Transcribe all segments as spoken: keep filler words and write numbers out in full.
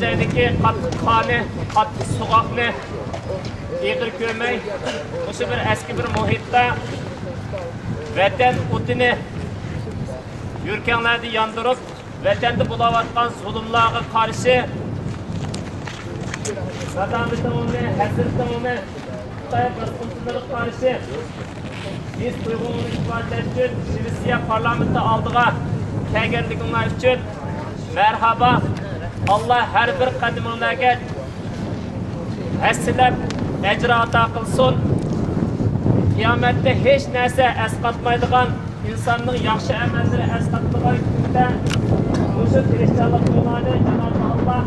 يەردىكى قاتتىق قارنى، قاتتىق سوغۇقنى ئېغىر كۆرمەي، مۇشۇ بىر ئەسكى بىر مۇھىتتا ۋەتەن ئوتىنى يۈرىكىڭلەردە ياندۇرۇپ، ۋەتەندە بولۇۋاتقان زۇلۇملارغا قارشى، نادامىتىڭنى، ھەسرىتىڭنى، خىتاي باسقۇنچىلىرىغا قارشى ھېس تۇيغۇڭلارنى ئىپادىلەش ئۈچۈن شىۋېتسىيە پارلامېنتى ئالدىغا كەلگەنلىكىڭلار ئۈچۈن مەرھابا. ئاللا ھەر بىر قەدىمىڭلارگە ھەسسىلەپ ئەجىر ئاتا قىلسۇن. قىيامەتتە ھېچ نەرسە ئەسقاتمايدىغان، ئىنساننىڭ ياخشى ئەمەللىرى ئەسقاتىدىغان كۈندە مۇشۇ تىرىشچانلىقىڭلارنى جانابى ئاللا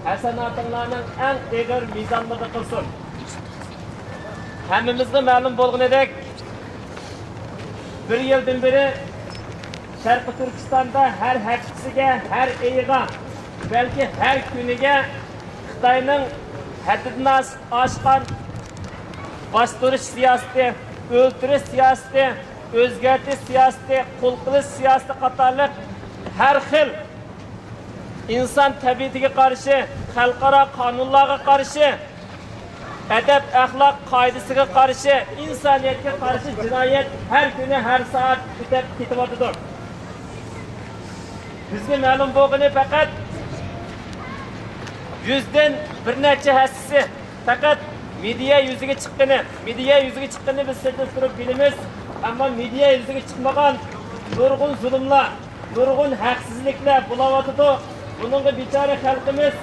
ھەسەناتىڭلارنىڭ ئەڭ ئېغىر مىزانلىرىدا قىلسۇن. ھەممىمىزگە مەلۇم بولغىنىدەك، بىر يىلدىن بېرى شەرقىي تۈركىستاندا ھەر ھەپتىسىگە، ھەر ئېيىغا، بەلكى ھەر كۈنىگە خىتاينىڭ ھەددىدىن ئاش-، ئاشقان باستۇرۇش سىياسىتى، ئۆلتۈرۈش سىياسىتى، ئۆزگەرتىش سىياسىتى، قۇل قىلىش سىياسىتى قاتارلىق ھەر خىل ئىنسان تەبىئىتىگە قارشى، خەلقئارا قانۇنلارغا قارشى، ئەدەپ-ئەخلاق قائىدىسىگە قارشى، ئىنسانىيەتكە قارشى جىنايەت ھەر كۈنى، ھەر سائەت ئۆتەپ كېتىۋاتىدۇ. بىزگە مەلۇم بولغىنى پەقەت يۈزدىن بىر نەچچە ھەسسىسى پەقەت مېدىيا يۈزىگە چىققىنى، مېدىيا يۈزىگە چىققىنىنى بىز سىرتتا تۇرۇپ بىلىمىز. ئەمما مېدىيا يۈزىگە چىقمىغان نۇرغۇن زۇلۇملار، نۇرغۇن ھەقسىزلىكلەر بولۇۋاتىدۇ. بۇنىڭغا بىچارە خەلقىمىز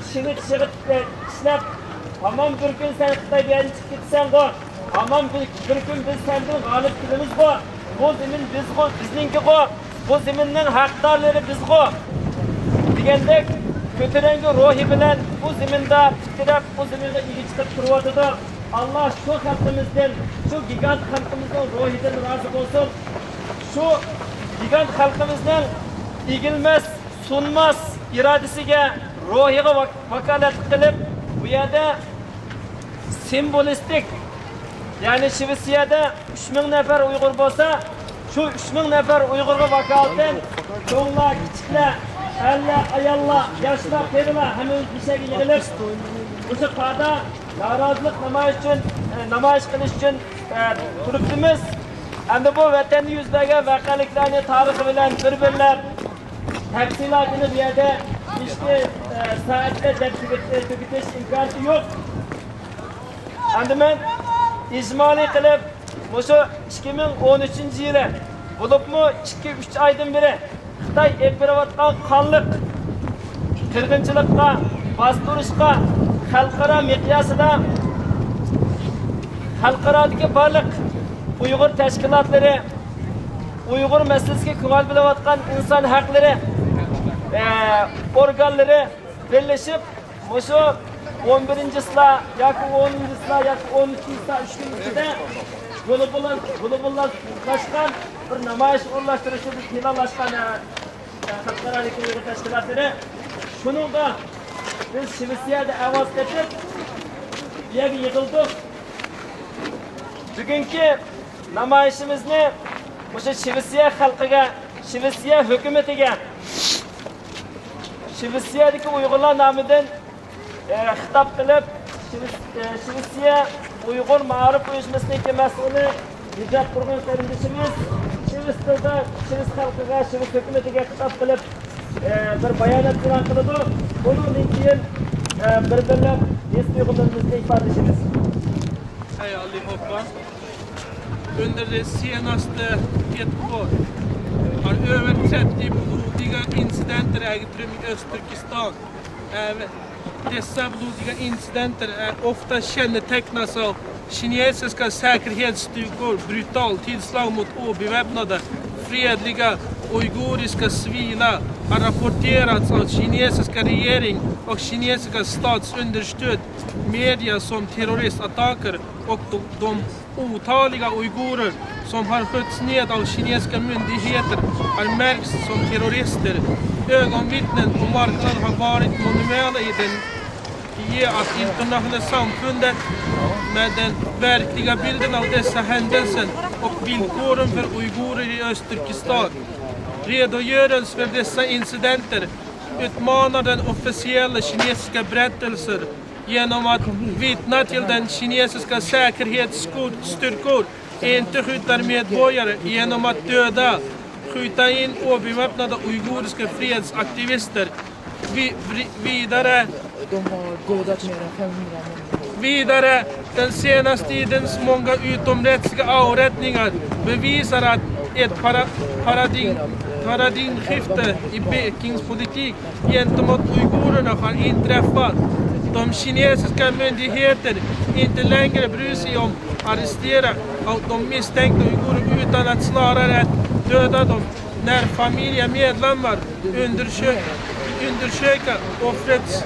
چىۋىت چىغىپ ئىشلەپ، ھامان بىر كۈن سەن خىتاي بۇ يەردىن چىقىپ كېتىسەنغۇ، ھامان بىر، بىر كۈن بىز سەندىن غالىب كېلىمىزغۇ، بۇ زېمىن بىزغۇ، بىزنىڭكىغۇ، بۇ زېمىننىڭ ھەقدارلىرى بىزغۇ دېگەندەك كۆتۈرەڭگۈ روھى بىلەن بۇ زېمىندا تىترەپ، بۇ زېمىنغا ئىگە چىقىپ تۇرۇۋاتىدۇ. ئاللا شۇ خەلقىمىزدىن، شۇ گىگانت خەلقىمىزنىڭ روھىدىن رازى بولسۇن. شۇ گىگانت خەلقىمىزنىڭ ئېگىلمەس، سۇنماس ئىرادىسىگە، روھىغا ۋاك-، ۋاكالەتلىك قىلىپ، بۇ يەردە سىمۋولىستىك، يەنى شىۋېتسىيەدە ئۈچ مىڭ نەپەر ئۇيغۇر بولسا، شۇ ئۈچ مىڭ نەپەر ئۇيغۇرغا ۋاكالىتەن چوڭلار، كىچىكلەر، ئەرلەر، ئاياللار، ياشلار، قېرىلار ھەممىمىز مۇشۇ يەرگە يىغىلىپ، مۇشۇ قاردا نارازىلىق نامايىش ئۈچۈن، ئە، نامايىش قىلىش ئۈچۈن، ئە، تۇرۇپتىمىز. ئەمدى بۇ ۋەتەندە يۈز بەرگەن ۋەقەلىكلەرنى تارىخى بىلەن بىر-بىرلەپ، تەپسىلاتىنى بۇ يەردە ئىككى، ئە، سائەتتە دەپ تۈگىتىش ئىمكانىيىتى يوق. ئەمدى مەن ئىجمالىي قىلىپ، مۇشۇ ئىككى مىڭ ئون ئۈچىنچى يىلى، بولۇپمۇ ئىككى، ئۈچ ئايدىن بېرى خىتاي ئېلىپ بېرىۋاتقان قانلىق قىرغىنچىلىققا، باستۇرۇشقا خەلقئارا مىقياسىدا، خەلقئارادىكى بارلىق ئۇيغۇر تەشكىلاتلىرى، ئۇيغۇر مەسىلىسىگە كۆڭۈل بۆلۈۋاتقان ئىنسان ھەقلىرى، ئە، ئورگانلىرى بىرلىشىپ، مۇشۇ ئون بىرىنچى چىسلا ياكى ئونىنچى چىسلا ياكى ئون ئۈچىنچى چىسلا ئۈچ كۈن ئىچىدە گلوبال-، گلوباللاشقان بىر نامايىش ئورۇنلاشتۇرۇشنى بىز پىلانلاشقان، ئە، ئە، خەلقئارادىكى ئۇيغۇر تەشكىلاتلىرى. شۇنىڭغا بىز شىۋېتسىيەدە ئاۋاز قېتىپ، بۇ يەرگە يىغىلدۇق. بۈگۈنكى نامايىشىمىزنى مۇشۇ شىۋېتسىيە خەلقىگە، شىۋېتسىيە ھۆكۈمىتىگە، شىۋېتسىيەدىكى ئۇيغۇرلار نامىدىن، ئە، خىتاب قىلىپ، شىۋېتس-، ئە، شىۋېتسىيە ئۇيغۇر مائارىپ ئۇيۇشمىسىنىڭكى مەسئۇلى ھىجاب قۇرغان قېرىندىشىمىز شىۋېتس تىلدا شىۋېتس خەلقىگە، شىۋېتس ھۆكۈمىتىگە خىتاب قىلىپ، ئە، بىر بايانات ئېلان قىلىدۇ. بۇنىڭدىن كېيىن، ئە، بىر-بىرلەپ ھېس تۇيغۇلىرىمىزنى ئىپادىلىشىمىز. Hej allihopa. Under det senaste ett år har över trettio blodiga incidenter ägt rum i Östturkestan. Även dessa blodiga incidenter är ofta kännetecknas av kinesiska säkerhetsstyrkor brutal tillslag mot obeväpnade fredliga uiguriska civila har rapporterats av kinesiska regering och kinesiska statsunderstöd media som terroristattacker och de, de otaliga uigurer som har skjutits ned av kinesiska myndigheter har märkts som terrorister. Ögonvittnen på marknaden har varit minimala i den i att internationella samfundet med den verkliga bilden av dessa händelser och villkoren för uigurer i Östturkestan. Redogörelse för dessa incidenter utmanar den officiella kinesiska berättelser genom att vittna till den kinesiska säkerhetsstyrkor inte skjuter medborgare genom att döda, skjuta in obeväpnade uiguriska fredsaktivister. Vi, vi, vidare, vidare, den senaste tidens många utomrättsliga avrättningar bevisar att ett para, paradigm, paradigmskifte i Pekings politik gentemot uigurerna har inträffat. De kinesiska myndigheter inte längre bryr sig om arrestera de misstänkta uigurer utan att snarare att döda dem. När familjemedlemmar undersöka, undersöka offrets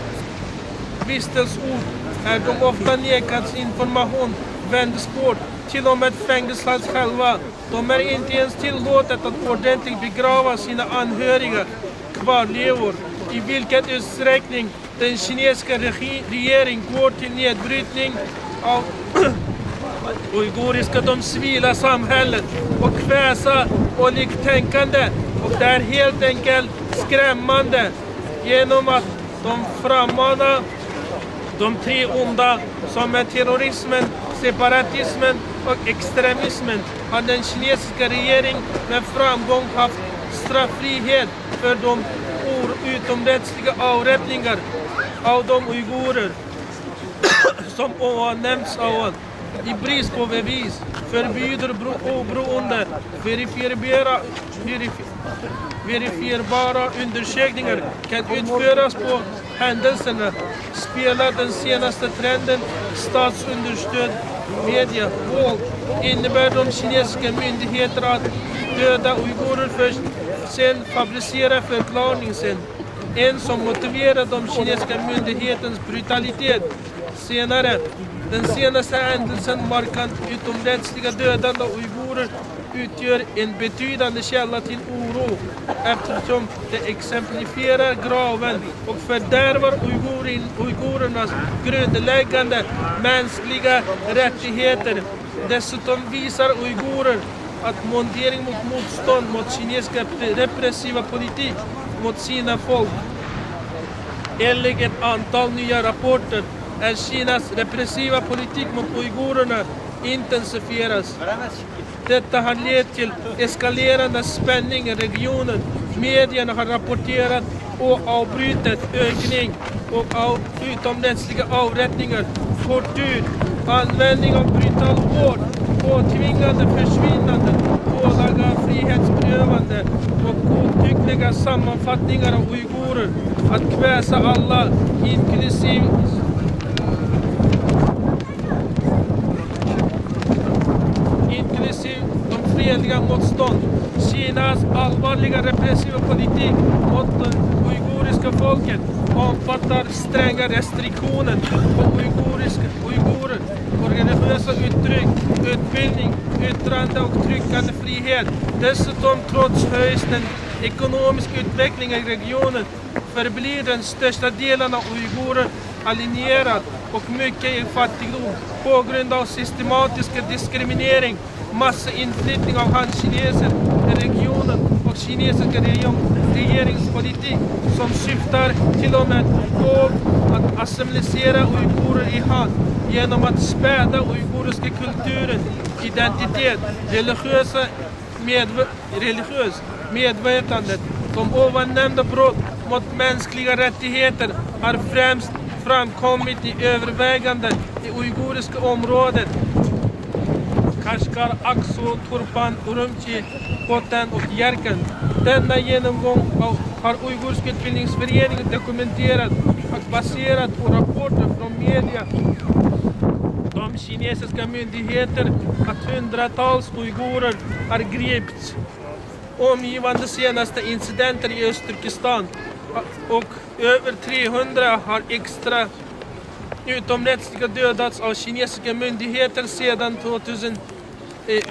vistelseort är de ofta nekats information, vänds bort, till och med fängslas själva. De är inte ens tillåtet att ordentligt begrava sina anhöriga kvarlevor. I vilken utsträckning den kinesiska regi-, regering går till nedbrytning av uiguriska, de civila samhället och kväsa oliktänkande, och det är helt enkelt skrämmande. Genom att de frammanar de tre onda som är terrorismen, separatismen och extremismen har den kinesiska regering med framgång haft straffrihet för de or-, utomrättsliga avrättningar av de uigurer som ovan nämnts ovan. I brist på bevis förbjuder bro-, oberoende verifierbara, verifi-, verifierbara undersökningar kan utföras på händelserna. Spelar den senaste trenden, statsunderstödd media, våld, innebär de kinesiska myndigheter att döda uigurer först, sen fabricera förklaringen sen. En som motiverar de kinesiska myndighetens brutalitet senare. Den senaste händelsen markant utomrättsliga dödande av uigurer utgör en betydande källa till oro eftersom det exemplifierar graven och fördärvar uigurin-, uigurernas grundläggande mänskliga rättigheter. Dessutom visar uigurer att montering mot motstånd mot kinesiska repressiva politik mot sina folk. Enligt ett antal nya rapporter är Kinas repressiva politik mot uigurerna intensifieras. Detta har lett till eskalerande spänning i regionen. Medierna har rapporterat oavbrutet ökning och av utomrättsliga avrättningar, tortyr, användning av brutal våld, påtvingade försvinnanden, olaga frihetsberövande och godtyckliga sammanfattningar av uigurer, att kväsa alla, inklusive inklusive de fredliga motstånd. Kinas allvarliga repressiva politik mot det uiguriska folket omfattar stränga restriktioner på uiguriska, uigurer och religiösa uttryck, utbildning, yttrande och tryckandefrihet. Dessutom, trots höjsten ekonomisk utveckling i regionen, förblir den största delen av uigurer alienerad och mycket i fattigdom på grund av systematisk diskriminering, massinflyttning av han-kineser i regionen och kinesiska regering-, regeringspolitik som syftar till och med på att assimilera uigurer i han genom att späda uiguriska kulturen, identitet, religiösa medve-, religiös medvetandet. De ovannämnda brott mot mänskliga rättigheter har främst framkommit i övervägande i uiguriska området, Kashgar, Aksu, Turpan, Urumqi, Khotan och Yarkand. Denna genomgång har Uigurisk utbildningsförening dokumenterat och baserat på rapporter från media. De kinesiska myndigheter att hundratals uigurer har gripits. Omgivande senaste incidenter i Östturkestan och över trehundra har extra utomrättsliga dödats av kinesiska myndigheter sedan tvåtusen, eh,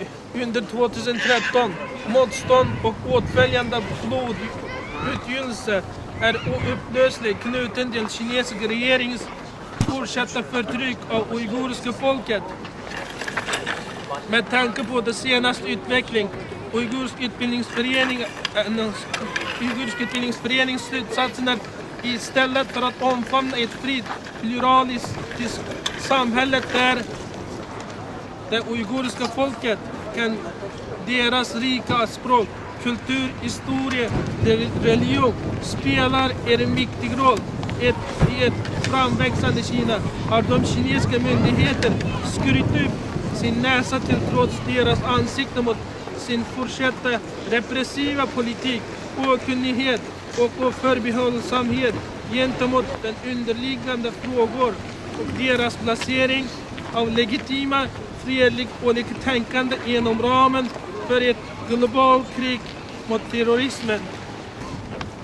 under tvåtusentretton. Motstånd och åtföljande blodutgjutelse är oupplösligt knuten till kinesiska regeringens fortsatta förtryck av uiguriska folket. Med tanke på den senaste utveckling, Uigurisk utbildningsförening annons-, Uigurische Bildungsförening slutsatsen är istället för att omfamna ett fritt, pluralistiskt samhälle där det uiguriska folket kan deras rika språk, kultur, historia, re- religion spelar en viktig roll i ett, i ett framväxande Kina, har de kinesiska myndigheter skurit upp sin näsa till trots deras ansikte mot sin fortsatta repressiva politik, okunnighet och förbehållsamhet gentemot den underliggande frågor och deras placering av legitima fredligt oliktänkande inom ramen för ett globalt krig mot terrorismen.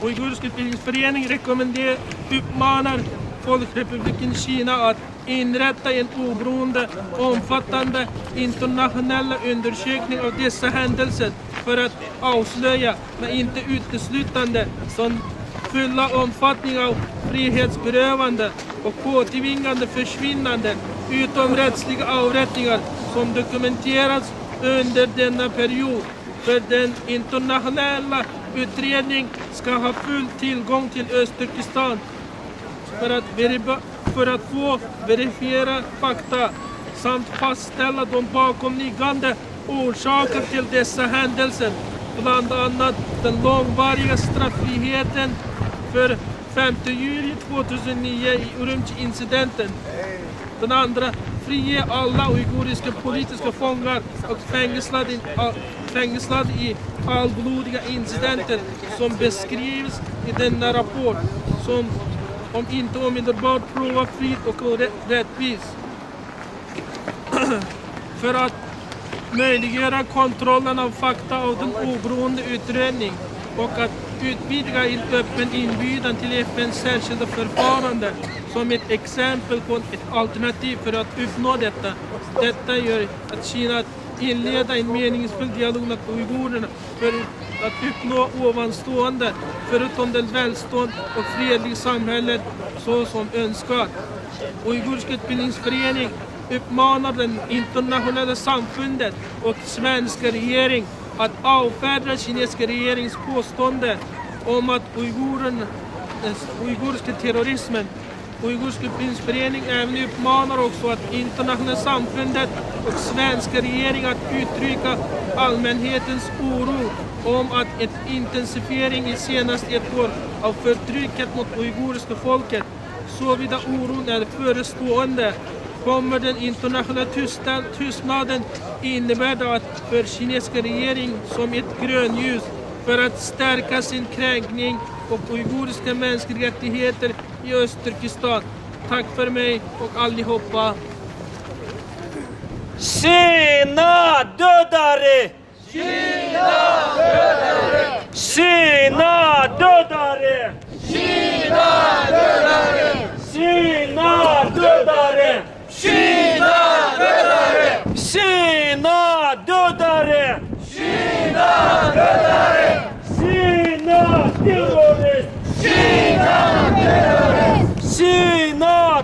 Uiguriska Bildungsförening rekommenderar, uppmanar Folkrepubliken Kina att inrätta en oberoende, omfattande internationella undersökning av dessa händelser för att avslöja, men inte uteslutande, den fulla omfattning av frihetsberövande och påtvingade försvinnande, utomrättsliga avrättningar som dokumenterats under denna period. För den internationella utredning ska ha full tillgång till Östturkestan för att, veriba, för att få verifiera fakta samt fastställa de bakomliggande orsaker till dessa händelser, bland annat den långvariga straffriheten för femte juli två tusen nio i Urumqi-incidenten. Den andra, frige alla uiguriska politiska fångar och fängslade, fängslade i kallblodiga incidenter som beskrivs i denna rapport, som om inte omedelbart prova fritt och rä- rättvis. För att möjliggöra kontrollen av fakta av den oberoende utredning och att utvidga en öppen inbjudan till F N:s särskilda förfarande som ett exempel på ett alternativ för att uppnå detta. Detta gör att Kina inleda en meningsfull dialog med uigurerna för att uppnå ovanstående, förutom det välstånd och fredliga samhälle så som önskat. Uiguriska Bildungsförening uppmanar det internationella samfundet och svenska regering att avfärda kinesiska regeringens påstående om att uiguren, uiguriska terrorismen. Uiguriska Bildungsförening även uppmanar också att internationella samfundet och svenska regering att uttrycka allmänhetens oro om att en intensifiering i senast ett år av förtrycket mot uiguriska folket. Såvida oron är förestående kommer den internationella tystan- tystnaden innebära att för kinesiska regering som ett grönljus för att stärka sin kränkning och uiguriska mänskliga rättigheter i Östturkestan. Tack för mig och allihopa. Kina dödare! Kina dödare! Kina dödare! Kina dödare! Kina dödare! Kina dödare! Kina dödare! Kina terrorist! Kina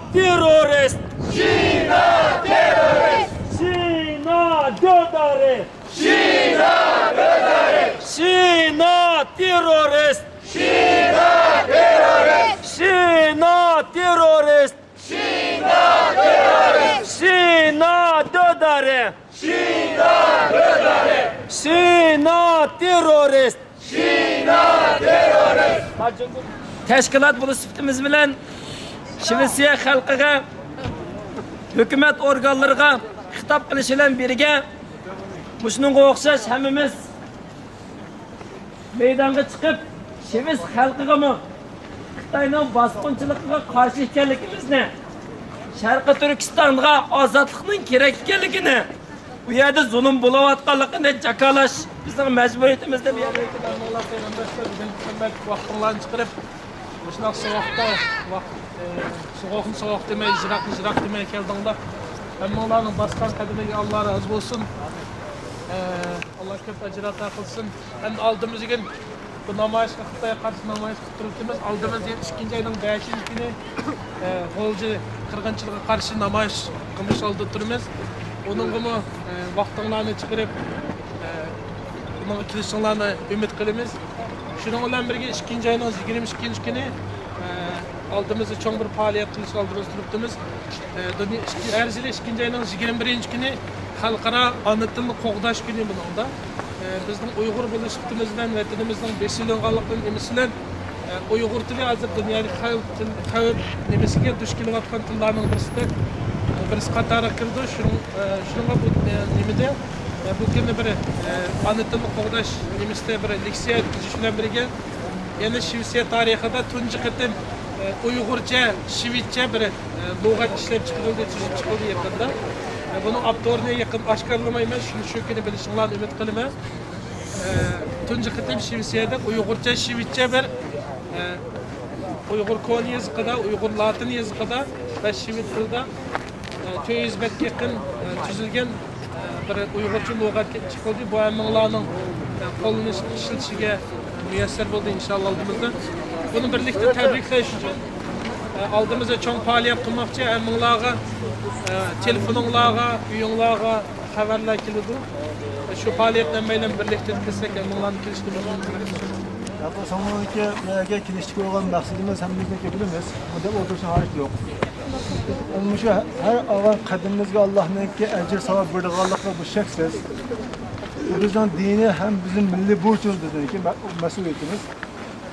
terrorist! Kina terrorist! Kina terrorist! Kina dödare! Kina dödare! Kina terrorist! Kina terrorist! Kina terrorist! Şina terörist! Şina dödare! Şina dödare! Şina terörist! Şina terörist! تەشكىلات بولۇش سۈپىتىمىز بىلەن شىۋېتسىيە خەلقىگە، ھۆكۈمەت ئورگانلىرىغا خىتاب قىلىش بىلەن بىرگە، مۇشۇنىڭغا ئوخشاش ھەممىمىز مەيدانغا چىقىپ، شىۋېتس خەلقىگىمۇ خىتاينىڭ باسقۇنچىلىقىغا قارشى ئىكەنلىكىمىزنى، شەرقىي تۈركىستانغا ئازادلىقنىڭ كېرەك ئىكەنلىكىنى، بۇ يەردە زۇلۇم بولۇۋاتقانلىقىنى جاكارلاش بىزنىڭ مەجبۇرىيىتىمىز دەپ يەنە ئېيتىمەن. ماڭلا قېرىنداشلار، بۈگۈنكى كۈندە ۋاقتىڭلارنى چىقىرىپ، مۇشۇنداق سوغۇقتا، ۋاق-، ئە، سوغۇقنى سوغۇق دېمەي، يىراقنى يىراق دېمەي كەلدىڭلار. ھەممىڭلارنىڭ باسقان قەدىمىگە ئاللا رازى بولسۇن. ئە، ئاللا كۆپ ئەجىر ئاتا قىلسۇن. ئەمدى ئالدىمىز بۈگۈن بۇ نامايىشقا، خىتايغا قارشى نامايىش قىلىپ تۇرۇۋاتىمىز. ئالدىمىز يەنە ئىككىنچى ئاينىڭ بەشىنچى كۈنى، ئە، غۇلجى قىرغىنچىلىقىغا قارشى نامايىش قىلمىش ئالدىدا تۇرىمىز. ئۇنىڭغىمۇ، ئە، ۋاقتىڭلارنى چىقىرىپ، ئە، بۇنىڭغا كېلىشىڭلارنى ئۈمىد قىلىمىز. شۇنىڭ بىلەن بىرگە، ئىككىنچى ئاينىڭ يىگىرمە ئىككىنچى كۈنى، ئە، ئالدىمىزدا چوڭ بىر پائالىيەت قىلىش ئالدىمىزدا تۇرۇپتىمىز. ئە، دۇنيا ئىككى-، ھەر يىلى ئىككىنچى ئاينىڭ يىگىرمە بىرىنچى كۈنى خەلقئارا ئانا تىلنى قوغداش كۈنى بۇنىڭدا. ئە، بىزنىڭ ئۇيغۇر بولۇش سۈپىتىمىز بىلەن، ۋەتىنىمىزنىڭ بېسىۋېلىنغانلىقىنىڭ نېمىسى بىلەن، ئە، ئۇيغۇر تىلى ھازىر دۇنيادىكى خەۋپ، تىل، خەۋپ نېمىسىگە دۇچ كېلىۋاتقان تىللارنىڭ بىرسىدە، ئە، بىرسى قاتارىغا كىرىدۇ. شۇنىڭ، ئە، شۇنىڭغا بۇ، ئە، نېمىدە، ئە، بۇ كۈننى بىر، ئە، ئانا تىلنى قوغداش نېمىسىدە بىر لېكسىيە ئۆتكۈزۈش بىلەن بىرگە، يەنە شىۋېتسىيە تارىخىدا تۇنجى قېتىم، ئە، ئۇيغۇرچە، شىۋېتچە بىر، ئە، لۇغەت ئىشلەپ چىقىرىلدى، تۈزۈپ چىقىلدى يېقىندا. ئە، بۇنىڭ ئاپتورىنى يېقىن ئاشكارىلىمايمەن، شۇنى شۇ كۈنى بىلىشىڭلارنى ئۈمىد قىلىمەن. ئە، تۇنجى قېتىم شىۋېتسىيەدە ئۇيغۇرچە، شىۋېتچە بىر، ئە، ئۇيغۇر كونا يېزىقىدا، ئۇيغۇر لاتىن يېزىقىدا ۋە شىۋېت تىلىدا، ئە، تۆت يۈز بەتكە يېقىن، ئە، تۈزۈلگەن، ئە، بىر ئۇيغۇرچە لۇغەت چىقىلدى. بۇ ھەممىڭلارنىڭ، ئە، قوللىنىش، ئىشلىتىشىگە، ئە، مۇيەسسەر بولدى، ئىنشاللا ئالدىمىزدا. بۇنى بىرلىكتە تەبرىكلەش ئۈچۈن، ئە، ئالدىمىزدا چوڭ پائالىيەت قىلماقچى. ھەممىڭلارغا، ئە، تېلېفونۇڭلارغا، ئۆيۈڭلارغا خەۋەرلەر كېلىدۇ. شۇ پائالىيەتنى ھەممەيلەن بىرلىكتە ئۆتكۈزسەك، ھەممىڭلارنى كېلىشكە مەمنۇن. ياقى سوڭۇنكى بۇ يەرگە كېلىشتىكى بولغان مەقسىتىمىز ھەممىمىزنىڭكى بىلىمىز. بۇ دەپ ئولتۇرۇشنىڭ ھاجىتى يوق. مۇشۇ ھەر ئالغان قەدىمىمىزگە ئاللانىڭكى ئەجىر ساۋاب بېرىدىغانلىقى بۇ شەكسىز. بۇ بىزنىڭ دىنىي ھەم بىزنىڭ مىللىي بۇرچىمىز، بىزنىڭكى مە-، مەسئۇلىيىتىمىز.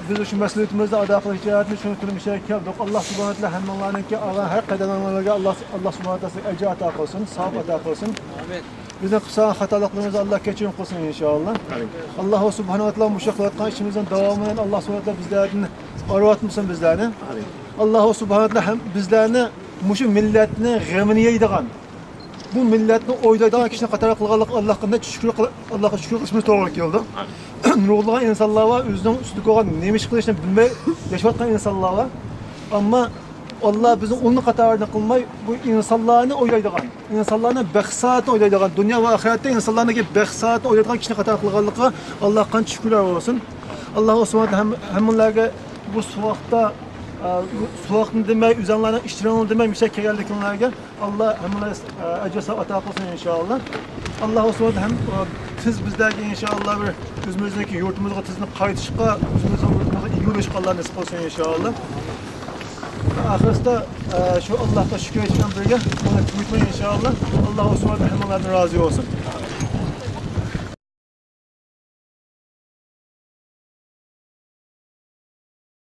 بىز شۇ مەسئۇلىيىتىمىزنى ئادا قىلىش جەھەتتىن شۇ كۈنى مۇشۇ يەرگە كەلدۇق. ئاللا سۇبھانەھۇ ۋە تائالا ھەممىڭلارنىڭكى ئالغان ھەر قەدەملىرىگە ئاللا، ئاللا سۇبھانەھۇ ۋە تائالا ئەجىر ئاتا قىلسۇن، ساۋاب ئاتا قىلسۇن. بىزنىڭ قىلسان خاتالىقلىرىمىزنى ئاللا كەچۈرۈم قىلسۇن، ئىنشائاللا. ئاللا سۇبھانەھۇ ۋە تائالا مۇشۇ قىلىۋاتقان ئىشىمىزنىڭ داۋامىنى ئاللا سۇبھانەھۇ ۋە تائالا بىزلەردىن ئايرىۋاتمىسۇن بىزلەرنى. ئاللا سۇبھانەھۇ ۋە تائالا ھەم بىزلەرنى مۇشۇ مىللەتنىڭ غېمىنى يەيدىغان، بۇ مىللەتنى ئويلايدىغان كىشىنى قاتارى قىلغانلىققا ئاللاغا قانداق شۈكۈر قىل-، ئاللاغا شۈكۈر قىلىشىمىز توغرا كېلىدۇ. نۇرغۇنلىغان ئىنسانلار بار، ئۆزىنىڭ ئۈستىدە قويغان نېمە ئىش قىلىشنى بىلمەي ياشاۋاتقان ئىنسانلار بار. ئەمما ئاللا بىزنى ئۇنىڭ قاتارىدىن قىلماي، بۇ ئىنسانلارنى ئويلايدىغان، ئىنسانلارنىڭ بەخت-سائادىتىنى ئويلايدىغان، دۇنيا ۋە ئاخىرەتتە ئىنسانلارنىڭكى بەخت-سائادىتىنى ئويلايدىغان كىشىنى قاتارى قىلغانلىققا ئاللاغا قانچە شۈكۈرلەر بولسۇن. ئاللا سۇبھانەھۇ ھەم-، ھەممىلەرگە بۇ سوغۇقتا، ئە، بۇ سوغۇقنى دېمەي، ئۆزۈڭلارنىڭ ئىشلىرىڭنى دېمەي، مۇشۇ كەلگەنلىكىڭلارگە ئاللا ھەممىلەرگە، ئە، ئەجىر ساۋاب ئاتا قىلسۇن، ئىنشائاللا. ئاللا سۇبھانەھۇ ھەم، ئە، تېز بىزلەرگە، ئىنشائاللا، بىر ئۆزىمىزنىڭكى يۇرتىمىزغا تېزدىن قايتىشقا، ئۆزىمىزنىڭ يۇرتىمىزغا ئىگە بولۇشقا ئاللا نېسىپ قىلسۇن، ئىنشائاللا. ئاخىرسىدا، ئە، شۇ ئاللاغا شۈكۈر ئېيتىش بىلەن بىرگە، مانا تۈگىتىمەن، ئىنشائاللا. ئاللا سۇبھانەھۇ ھەممىڭلاردىن رازى بولسۇن.